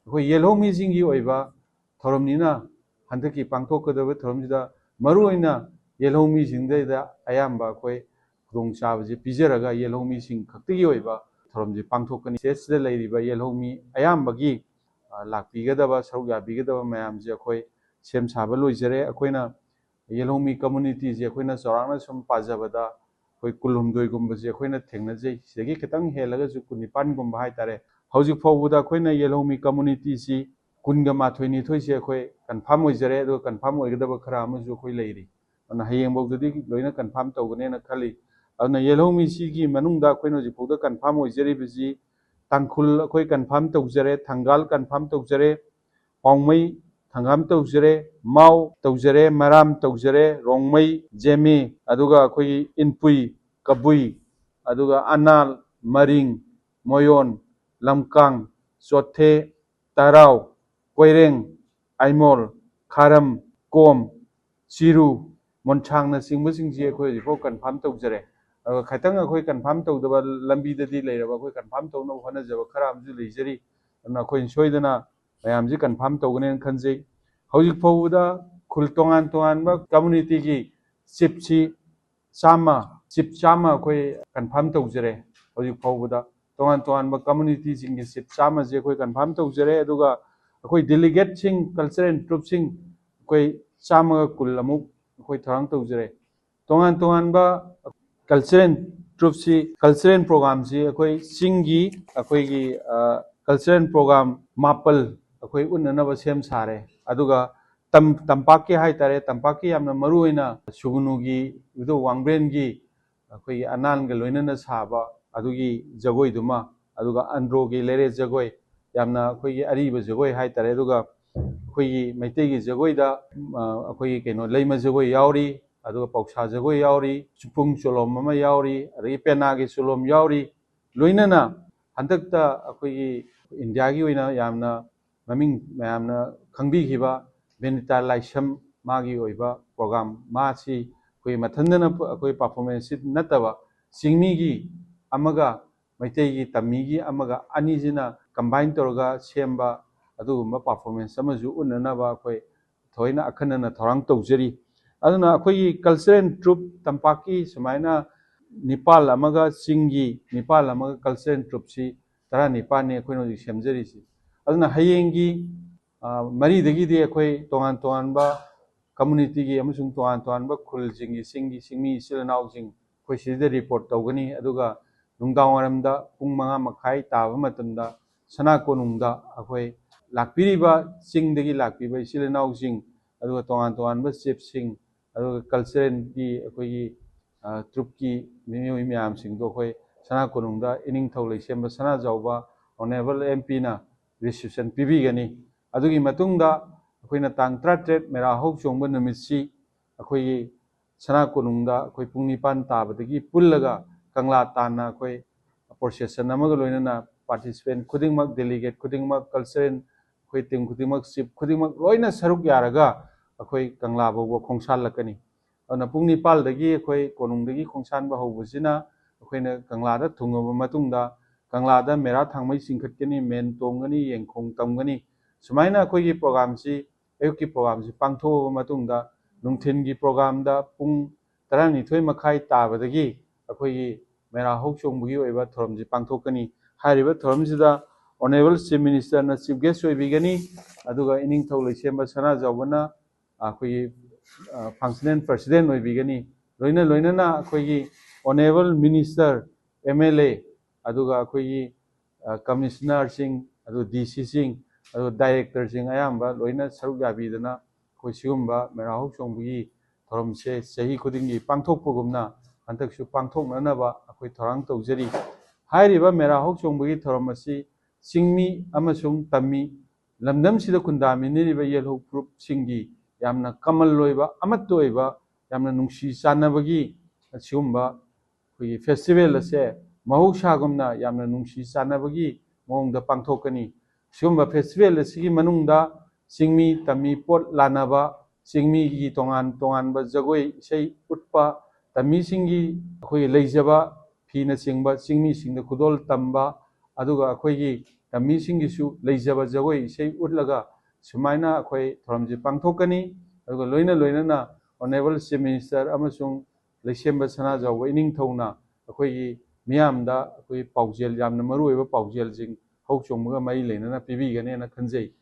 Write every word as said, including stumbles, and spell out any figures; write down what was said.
ꯑꯩꯈꯣꯏ ꯌꯦꯜꯍꯧꯃꯤꯁꯤꯡꯒꯤ ꯑꯣꯏꯕ ꯊꯧꯔꯝꯅꯤꯅ, ꯍꯟꯗꯛꯀꯤ ꯄꯥꯡꯊꯣꯛꯀꯗꯕ ꯊꯧꯔꯝꯁꯤꯗ ꯃꯔꯨꯑꯣꯏꯅ ꯌꯦꯜꯍꯧꯃꯤꯁꯤꯡꯗꯩꯗ ꯑꯌꯥꯝꯕ ꯑꯩꯈꯣꯏ ꯈꯨꯗꯣꯡꯆꯥꯕꯁꯦ ꯄꯤꯖꯔꯒ ꯌꯦꯜꯍꯧꯃꯤꯁꯤꯡ ꯈꯛꯇꯒꯤ ꯑꯣꯏꯕ ꯊꯧꯔꯝꯁꯦ ꯄꯥꯡꯊꯣꯛꯀꯅꯤ꯫ ꯁꯤꯗꯩꯁꯤꯗ ꯂꯩꯔꯤꯕ ꯌꯦꯜꯍꯧꯃꯤ ꯑꯌꯥꯝꯕꯒꯤ, ꯑ, ꯂꯥꯛꯄꯤꯒꯗꯕ, ꯁꯔꯨꯛ ꯌꯥꯕꯤꯒꯗꯕ ꯃꯌꯥꯝꯁꯦ ꯑꯩꯈꯣꯏ ꯁꯦꯝ ꯁꯥꯕ ꯂꯣꯏꯖꯔꯦ꯫ ꯑꯩꯈꯣꯏꯅ ꯌꯦꯜꯍꯧꯃꯤ ꯀꯝꯃꯨꯅꯤꯇꯤꯁꯦ ꯑꯩꯈꯣꯏꯅ ꯆꯥꯎꯔꯥꯛꯅ ꯁꯨꯝ ꯄꯥꯖꯕꯗ ꯑꯩꯈꯣꯏ ꯀꯨꯟꯍꯨꯝꯗꯣꯏꯒꯨꯝꯕꯁꯦ ꯑꯩꯈꯣꯏꯅ ꯊꯦꯡꯅꯖꯩ꯫ ꯁꯤꯗꯒꯤ ꯈꯤꯇꯪ ꯍꯦꯜꯂꯒꯁꯨ ꯀꯨꯟꯅꯤꯄꯥꯟꯒꯨꯝꯕ ꯍꯥꯏꯇꯥꯔꯦ꯫ ꯍꯧꯖꯤꯛ ꯐꯥꯎꯕꯗ ꯑꯩꯈꯣꯏꯅ ꯌꯦꯜꯍꯧꯃꯤ ꯀꯝꯃꯨꯅꯤꯇꯤꯁꯤ ꯀꯨꯟꯒ ꯃꯥꯊꯣꯏ ꯅꯤꯊꯣꯏꯁꯦ ꯑꯩꯈꯣꯏ ꯀꯟꯐꯥꯔꯝ ꯑꯣꯏꯖꯔꯦ, ꯑꯗꯨꯒ ꯀꯟꯐꯥꯔꯝ ꯑꯣꯏꯒꯗꯕ ꯈꯔ ꯑꯃꯁꯨ ꯑꯩꯈꯣꯏ ꯂꯩꯔꯤ꯫ ꯑꯗꯨꯅ ꯍꯌꯦꯡꯐꯥꯎꯗꯗꯤ ꯂꯣꯏꯅ ꯀꯟꯐꯥꯔꯝ ꯇꯧꯒꯅꯦꯅ ꯈꯜꯂꯤ꯫ ꯑꯗꯨꯅ ꯌꯦꯜꯍꯧꯃꯤꯁꯤꯒꯤ ꯃꯅꯨꯡꯗ ꯑꯩꯈꯣꯏꯅ ꯍꯧꯖꯤꯛ ꯐꯥꯎꯗ ꯀꯟꯐꯥꯔꯝ ꯑꯣꯏꯖꯔꯤꯕꯁꯤ ꯇꯥꯡꯈꯨꯜ ꯑꯩꯈꯣꯏ ꯀꯟꯐꯥꯔꯝ ꯇꯧꯖꯔꯦ, ꯊꯪꯒꯥꯜ ꯀꯟꯐꯥꯔꯝ ꯇꯧꯖꯔꯦ, ꯄꯥꯎꯃꯩ ꯊꯪꯒꯥꯝ ꯇꯧꯖꯔꯦ, ꯃꯥꯎ ꯇꯧꯖꯔꯦ, ꯃꯔꯥꯝ ꯇꯧꯖꯔꯦ, ꯔꯣꯡꯃꯩ, ꯖꯦꯃꯤ, ꯑꯗꯨꯒ ꯑꯩꯈꯣꯏꯒꯤ ꯏꯟꯄꯨꯏ, ꯀꯕꯨꯏ, ꯑꯗꯨꯒ ꯑꯅꯥꯜ, ꯃꯔꯤꯡ, ꯃꯣꯌꯣꯟ, ꯂꯝꯀꯥꯡ, ꯆꯣꯊꯦ, ꯇꯔꯥꯎ, ꯀꯣꯏꯔꯦꯡ, ꯑꯥꯏꯃꯣꯜ, ꯈꯥꯔꯝ, ꯀꯣꯝ, ꯆꯤꯔꯨ, ꯃꯣꯟꯁꯥꯡꯅꯆꯤꯡꯕꯁꯤꯡꯁꯤ ꯑꯩꯈꯣꯏ ꯍꯧꯖꯤꯛꯐꯥꯎ ꯀꯟꯐꯥꯔꯝ ꯇꯧꯖꯔꯦ꯫ ꯑꯗꯨꯒ ꯈꯤꯇꯪ ꯑꯩꯈꯣꯏ ꯀꯟꯐꯥꯔꯝ ꯇꯧꯗꯕ ꯂꯝꯕꯤꯗꯗꯤ ꯂꯩꯔꯕ, ꯑꯩꯈꯣꯏ ꯀꯟꯐꯥꯔꯝ ꯇꯧꯅꯕ ꯍꯣꯠꯅꯖꯕ ꯈꯔ ꯑꯃꯁꯨ ꯂꯩꯖꯔꯤ꯫ ꯑꯗꯨꯅ ꯑꯩꯈꯣꯏꯅ ꯁꯣꯏꯗꯅ ꯃꯌꯥꯝꯁꯤ ꯀꯟꯐꯥꯔꯝ ꯇꯧꯒꯅꯦꯅ ꯈꯟꯖꯩ꯫ ꯍꯧꯖꯤꯛ ꯐꯥꯎꯕꯗ ꯈꯨꯜ ꯇꯣꯉꯥꯟ ꯇꯣꯉꯥꯟꯕ ꯀꯝꯃꯨꯅꯤꯇꯤꯒꯤ ꯆꯤꯞꯁꯤ ꯆꯥꯝꯃ, ꯆꯤꯞ ꯆꯥꯝꯃ ꯑꯩꯈꯣꯏ ꯀꯟꯐꯥꯔꯝ ꯇꯧꯖꯔꯦ꯫ ꯍꯧꯖꯤꯛ ꯐꯥꯎꯕꯗ ꯇꯣꯉꯥꯟ ꯇꯣꯉꯥꯟꯕ ꯀꯝꯃꯨꯅꯤꯇꯤꯁꯤꯡꯒꯤ ꯆꯤꯞ ꯆꯥꯝꯃꯁꯦ ꯑꯩꯈꯣꯏ ꯀꯟꯐꯥꯔꯝ ꯇꯧꯖꯔꯦ꯫ ꯑꯗꯨꯒ ꯑꯩꯈꯣꯏ ꯗꯦꯂꯤꯒꯦꯠꯁꯤꯡ, ꯀꯜꯆꯔꯦꯜ ꯇ꯭ꯔꯨꯞꯁꯤꯡ ꯑꯩꯈꯣꯏ ꯆꯥꯝꯃꯒ ꯀꯨꯟ ꯑꯃꯨꯛ ꯑꯩꯈꯣꯏ ꯊꯧꯔꯥꯡ ꯇꯧꯖꯔꯦ꯫ ꯇꯣꯉꯥꯟ ꯇꯣꯉꯥꯟꯕ ꯀꯜꯆꯔꯦꯜ ꯇ꯭ꯔꯨꯞꯁꯤ, ꯀꯜꯆꯔꯦꯜ ꯄ꯭ꯔꯣꯒꯥꯝꯁꯤ ꯑꯩꯈꯣꯏ ꯆꯤꯡꯒꯤ ꯑꯩꯈꯣꯏꯒꯤ, ꯑ, ꯀꯜꯆꯔꯦꯜ ꯄ꯭ꯔꯣꯒꯥꯝ ꯃꯥꯄꯜ ꯑꯩꯈꯣꯏ ꯎꯠꯅꯅꯕ ꯁꯦꯝ ꯁꯥꯔꯦ꯫ ꯑꯗꯨꯒ ꯇꯝ-, ꯇꯝꯄꯥꯛꯀꯤ ꯍꯥꯏꯇꯥꯔꯦ, ꯇꯝꯄꯥꯛꯀꯤ ꯌꯥꯝꯅ ꯃꯔꯨꯑꯣꯏꯅ ꯁꯨꯒꯨꯅꯨꯒꯤ, ꯏꯕꯨꯙꯧ ꯋꯥꯡꯕ꯭ꯔꯦꯟꯒꯤ ꯑꯩꯈꯣꯏꯒꯤ ꯑꯅꯥꯟꯒ ꯂꯣꯏꯅꯅ ꯁꯥꯕ ꯑꯗꯨꯒꯤ ꯖꯒꯣꯏꯗꯨꯃ, ꯑꯗꯨꯒ ꯑꯟꯗ꯭ꯔꯣꯒꯤ ꯂꯩꯔꯦ ꯖꯒꯣꯏ, ꯌꯥꯝꯅ ꯑꯩꯈꯣꯏꯒꯤ ꯑꯔꯤꯕ ꯖꯒꯣꯏ ꯍꯥꯏꯇꯥꯔꯦ꯫ ꯑꯗꯨꯒ ꯑꯩꯈꯣꯏꯒꯤ ꯃꯩꯇꯩꯒꯤ ꯖꯒꯣꯏꯗ, ꯑ, ꯑꯩꯈꯣꯏꯒꯤ ꯀꯩꯅꯣ, ꯂꯩꯃ ꯖꯒꯣꯏ ꯌꯥꯎꯔꯤ, ꯑꯗꯨꯒ ꯄꯧꯁꯥ ꯖꯒꯣꯏ ꯌꯥꯎꯔꯤ, ꯆꯨꯄꯨꯡ ꯆꯣꯂꯣꯝ ꯑꯃ ꯌꯥꯎꯔꯤ, ꯑꯗꯒꯤ ꯄꯦꯅꯥꯒꯤ ꯆꯣꯂꯣꯝ ꯌꯥꯎꯔꯤ꯫ ꯂꯣꯏꯅꯅ ꯍꯟꯗꯛꯇ ꯑꯩꯈꯣꯏꯒꯤ ꯏꯟꯗꯤꯌꯥꯒꯤ ꯑꯣꯏꯅ ꯌꯥꯝꯅ ꯃꯃꯤꯡ ꯃꯌꯥꯝꯅ ꯈꯪꯕꯤꯈꯤꯕ ꯕꯤꯅꯤꯇꯥ ꯂꯥꯏꯁ꯭ꯔꯝ, ꯃꯥꯒꯤ ꯑꯣꯏꯕ ꯄ꯭ꯔꯣꯒꯥꯝ, ꯃꯥꯁꯤ ꯑꯩꯈꯣꯏ ꯃꯊꯟꯗꯅ ꯑꯩꯈꯣꯏ ꯄꯔꯐꯣꯔꯃꯦꯟꯁꯁꯤ ꯅꯠꯇꯕ, ꯆꯤꯡꯃꯤꯒꯤ ꯑꯃꯒ ꯃꯩꯇꯩꯒꯤ ꯇꯝꯃꯤꯒꯤ ꯑꯃꯒ ꯑꯅꯤꯁꯤꯅ ꯀꯝꯕꯥꯏꯟ ꯇꯧꯔꯒ ꯁꯦꯝꯕ ꯑꯗꯨꯒꯨꯝꯕ performance ꯑꯃꯁꯨ ꯎꯠꯅꯅꯕ ꯑꯩꯈꯣꯏ ꯊꯑꯣꯏꯅ ꯑꯈꯟꯅꯅ ꯊꯧꯔꯥꯡ ꯇꯧꯖꯔꯤ꯫ ꯑꯗꯨꯅ ꯑꯩꯈꯣꯏꯒꯤ cultural troupe ꯇꯝꯄꯥꯛꯀꯤ ꯁꯨꯃꯥꯏꯅ ꯅꯤꯄꯥꯜ ꯑꯃꯒ ꯆꯤꯡꯒꯤ ꯅꯤꯄꯥꯜ ꯑꯃꯒ cultural troupeꯁꯤ ꯇꯔꯥꯅꯤꯄꯥꯜꯅꯤ ꯑꯩꯈꯣꯏꯅ ꯍꯧꯖꯤꯛ ꯁꯦꯝꯖꯔꯤꯁꯤ꯫ ꯑꯗꯨꯅ ꯍꯌꯦꯡꯒꯤ, ꯑ, ꯃꯔꯤꯗꯒꯤꯗꯤ ꯑꯩꯈꯣꯏ ꯇꯣꯉꯥꯟ ꯇꯣꯉꯥꯟꯕ communityꯒꯤ ꯑꯃꯁꯨꯡ ꯇꯣꯉꯥꯟ ꯇꯣꯉꯥꯟꯕ ꯈꯨꯜꯁꯤꯡꯒꯤ, ꯆꯤꯡꯒꯤ ꯆꯤꯡꯃꯤ ꯏꯆꯤꯜ ꯏꯅꯥꯎꯁꯤꯡ ꯑꯩꯈꯣꯏ ꯁꯤꯗ report ꯇꯧꯒꯅꯤ꯫ ꯑꯗꯨꯒ ꯅꯨꯡꯗꯥꯡ ꯋꯥꯏꯔꯝꯗ ꯄꯨꯡ ꯃꯉꯥ ꯃꯈꯥꯏ ꯇꯥꯕ ꯃꯇꯝꯗ ꯁꯅꯥ ꯀꯣꯅꯨꯡꯗ ꯑꯩꯈꯣꯏ ꯂꯥꯛꯄꯤꯔꯤꯕ ꯆꯤꯡꯗꯒꯤ ꯂꯥꯛꯄꯤꯕ ꯏꯆꯤꯜ ꯏꯅꯥꯎꯁꯤꯡ, ꯑꯗꯨꯒ ꯇꯣꯉꯥꯟ ꯇꯣꯉꯥꯟꯕ chiefꯁꯤꯡ, ꯑꯗꯨꯒ culturalꯒꯤ ꯑꯩꯈꯣꯏꯒꯤ, ꯑ, troupeꯀꯤ ꯃꯤꯑꯣꯏ ꯃꯌꯥꯝꯁꯤꯡꯗꯣ ꯑꯩꯈꯣꯏ ꯁꯅꯥ ꯀꯣꯅꯨꯡꯗ ꯏꯅꯤꯡꯊꯧ ꯂꯩꯁꯦꯝꯕ ꯁꯅꯥꯖꯥꯎꯕ Honourable MPꯅ reception ꯄꯤꯕꯤꯒꯅꯤ꯫ ꯑꯗꯨꯒꯤ ꯃꯇꯨꯡꯗ ꯑꯩꯈꯣꯏꯅ ꯇꯥꯡ ꯇꯔꯥꯇꯔꯦꯠ ꯃꯦꯔꯥ ꯍꯧꯆꯣꯡꯕ ꯅꯨꯃꯤꯠꯁꯤ ꯑꯩꯈꯣꯏꯒꯤ ꯁꯅꯥ ꯀꯣꯅꯨꯡꯗ ꯑꯩꯈꯣꯏ ꯄꯨꯡ ꯅꯤꯄꯥꯟ ꯇꯥꯕꯗꯒꯤ ꯄꯨꯜꯂꯒ ꯀꯪꯂꯥ ꯇꯥꯟꯅ ꯑꯩꯈꯣꯏ procession ꯑꯃꯒ ꯂꯣꯏꯅꯅ participant ꯈꯨꯗꯤꯡꯃꯛ, delegate ꯈꯨꯗꯤꯡꯃꯛ, cultural ꯑꯩꯈꯣꯏ team ꯈꯨꯗꯤꯡꯃꯛ, chief ꯈꯨꯗꯤꯡꯃꯛ ꯂꯣꯏꯅ ꯁꯔꯨꯛ ꯌꯥꯔꯒ ꯑꯩꯈꯣꯏ ꯀꯪꯂꯥ ꯐꯥꯎꯕ ꯈꯣꯡꯁꯥꯜꯂꯛꯀꯅꯤ꯫ ꯑꯗꯨꯅ ꯄꯨꯡ ꯅꯤꯄꯥꯜꯗꯒꯤ ꯑꯩꯈꯣꯏ ꯀꯣꯅꯨꯡꯗꯒꯤ ꯈꯣꯡꯁꯥꯟꯕ ꯍꯧꯕꯁꯤꯅ ꯑꯩꯈꯣꯏꯅ ꯀꯪꯂꯥꯗ ꯊꯨꯡꯉꯕ ꯃꯇꯨꯡꯗ ꯀꯪꯂꯥꯗ ꯃꯦꯔꯥ ꯊꯥꯡꯃꯩ ꯆꯤꯡꯈꯠꯀꯅꯤ, ꯃꯦꯟ ꯇꯣꯡꯒꯅꯤ, ꯌꯦꯡꯈꯣꯡ ꯇꯝꯒꯅꯤ꯫ ꯁꯨꯃꯥꯏꯅ ꯑꯩꯈꯣꯏꯒꯤ programꯁꯤ, ꯑꯌꯨꯛꯀꯤ programꯁꯤ ꯄꯥꯡꯊꯣꯛꯑꯕ ꯃꯇꯨꯡꯗ ꯅꯨꯡꯊꯤꯜꯒꯤ programꯗ ꯄꯨꯡ ꯇꯔꯥꯅꯤꯊꯣꯏ ꯃꯈꯥꯏ ꯇꯥꯕꯗꯒꯤ ꯑꯩꯈꯣꯏꯒꯤ ꯃꯦꯔꯥ ꯍꯧꯆꯣꯡꯕꯒꯤ ꯑꯣꯏꯕ ꯊꯧꯔꯝꯁꯤ ꯄꯥꯡꯊꯣꯛꯀꯅꯤ꯫ ꯍꯥꯏꯔꯤꯕ ꯊꯧꯔꯝꯁꯤꯗ Honourable Chief Ministerꯅ chief guest ꯑꯣꯏꯕꯤꯒꯅꯤ, ꯑꯗꯨꯒ ꯏꯅꯤꯡꯊꯧ ꯂꯩꯁꯦꯝꯕ ꯁꯅꯥꯖꯥꯎꯕꯅ ꯑꯩꯈꯣꯏꯒꯤ, ꯑ, functional president ꯑꯣꯏꯕꯤꯒꯅꯤ꯫ ꯂꯣꯏꯅ ꯂꯣꯏꯅꯅ ꯑꯩꯈꯣꯏꯒꯤ Honourable Minister, MLA, ꯑꯗꯨꯒ ꯑꯩꯈꯣꯏꯒꯤ, ꯑ, commissionerꯁꯤꯡ, ꯑꯗꯨ DCꯁꯤꯡ, ꯑꯗꯨ directorꯁꯤꯡ ꯑꯌꯥꯝꯕ ꯂꯣꯏꯅ ꯁꯔꯨꯛ ꯌꯥꯕꯤꯗꯅ ꯑꯩꯈꯣꯏ ꯁꯤꯒꯨꯝꯕ ꯃꯦꯔꯥ ꯍꯧꯆꯣꯡꯕꯒꯤ ꯊꯧꯔꯝꯁꯦ ꯆꯍꯤ ꯈꯨꯗꯤꯡꯒꯤ ꯄꯥꯡꯊꯣꯛꯄꯒꯨꯝꯅ ꯍꯟꯗꯛꯁꯨ ꯄꯥꯡꯊꯣꯛꯅꯅꯕ ꯑꯩꯈꯣꯏ ꯊꯧꯔꯥꯡ ꯇꯧꯖꯔꯤ꯫ ꯍꯥꯏꯔꯤꯕ ꯃꯦꯔꯥ ꯍꯧꯆꯣꯡꯕꯒꯤ ꯊꯧꯔꯝ ꯑꯁꯤ ꯆꯤꯡꯃꯤ ꯑꯃꯁꯨꯡ ꯇꯝꯃꯤ ꯂꯝꯗꯝꯁꯤꯗ ꯈꯨꯟꯗꯥꯃꯤꯟꯅꯔꯤꯕ ꯌꯦꯜꯍꯧ ꯐꯨꯔꯨꯞꯁꯤꯡꯒꯤ ꯌꯥꯝꯅ ꯀꯃꯜ ꯑꯣꯏꯕ, ꯑꯃꯠꯇ ꯑꯣꯏꯕ, ꯌꯥꯝꯅ ꯅꯨꯡꯁꯤ ꯆꯥꯟꯅꯕꯒꯤ ꯑꯁꯤꯒꯨꯝꯕ ꯑꯩꯈꯣꯏꯒꯤ festival ꯑꯁꯦ ꯃꯍꯧꯁꯥꯒꯨꯝꯅ ꯌꯥꯝꯅ ꯅꯨꯡꯁꯤ ꯆꯥꯟꯅꯕꯒꯤ ꯃꯑꯣꯡꯗ ꯄꯥꯡꯊꯣꯛꯀꯅꯤ꯫ ꯁꯤꯒꯨꯝꯕ festival ꯑꯁꯤꯒꯤ ꯃꯅꯨꯡꯗ ꯆꯤꯡꯃꯤ ꯇꯝꯃꯤ ꯄꯣꯠ ꯂꯥꯟꯅꯕ, ꯆꯤꯡꯃꯤꯒꯤ ꯇꯣꯉꯥꯟ ꯇꯣꯉꯥꯟꯕ ꯖꯒꯣꯏ ꯏꯁꯩ ꯎꯠꯄ, ꯇꯝꯃꯤꯁꯤꯡꯒꯤ ꯑꯩꯈꯣꯏꯒꯤ ꯂꯩꯖꯕ ꯐꯤꯅꯆꯤꯡꯕ ꯆꯤꯡꯃꯤꯁꯤꯡꯗ ꯈꯨꯗꯣꯜ ꯇꯝꯕ, ꯑꯗꯨꯒ ꯑꯩꯈꯣꯏꯒꯤ ꯇꯝꯃꯤꯁꯤꯡꯒꯤꯁꯨ ꯂꯩꯖꯕ ꯖꯒꯣꯏ ꯏꯁꯩ ꯎꯠꯂꯒ ꯁꯨꯃꯥꯏꯅ ꯑꯩꯈꯣꯏ ꯊꯧꯔꯝꯁꯤ ꯄꯥꯡꯊꯣꯛꯀꯅꯤ꯫ ꯑꯗꯨꯒ ꯂꯣꯏꯅ ꯂꯣꯏꯅꯅ Honourable Chief Minister ꯑꯃꯁꯨꯡ ꯂꯩꯁꯦꯝꯕ ꯁꯅꯥꯖꯥꯎꯕ ꯏꯅꯤꯡꯊꯧꯅ ꯑꯩꯈꯣꯏꯒꯤ ꯃꯤꯌꯥꯝꯗ ꯑꯩꯈꯣꯏꯒꯤ ꯄꯥꯎꯖꯦꯜ, ꯌꯥꯝꯅ ꯃꯔꯨꯑꯣꯏꯕ ꯄꯥꯎꯖꯦꯜꯁꯤꯡ ꯍꯧ ꯆꯣꯡꯕꯒ ꯃꯔꯤ ꯂꯩꯅꯅ ꯄꯤꯕꯤꯒꯅꯦꯅ ꯈꯟꯖꯩ꯫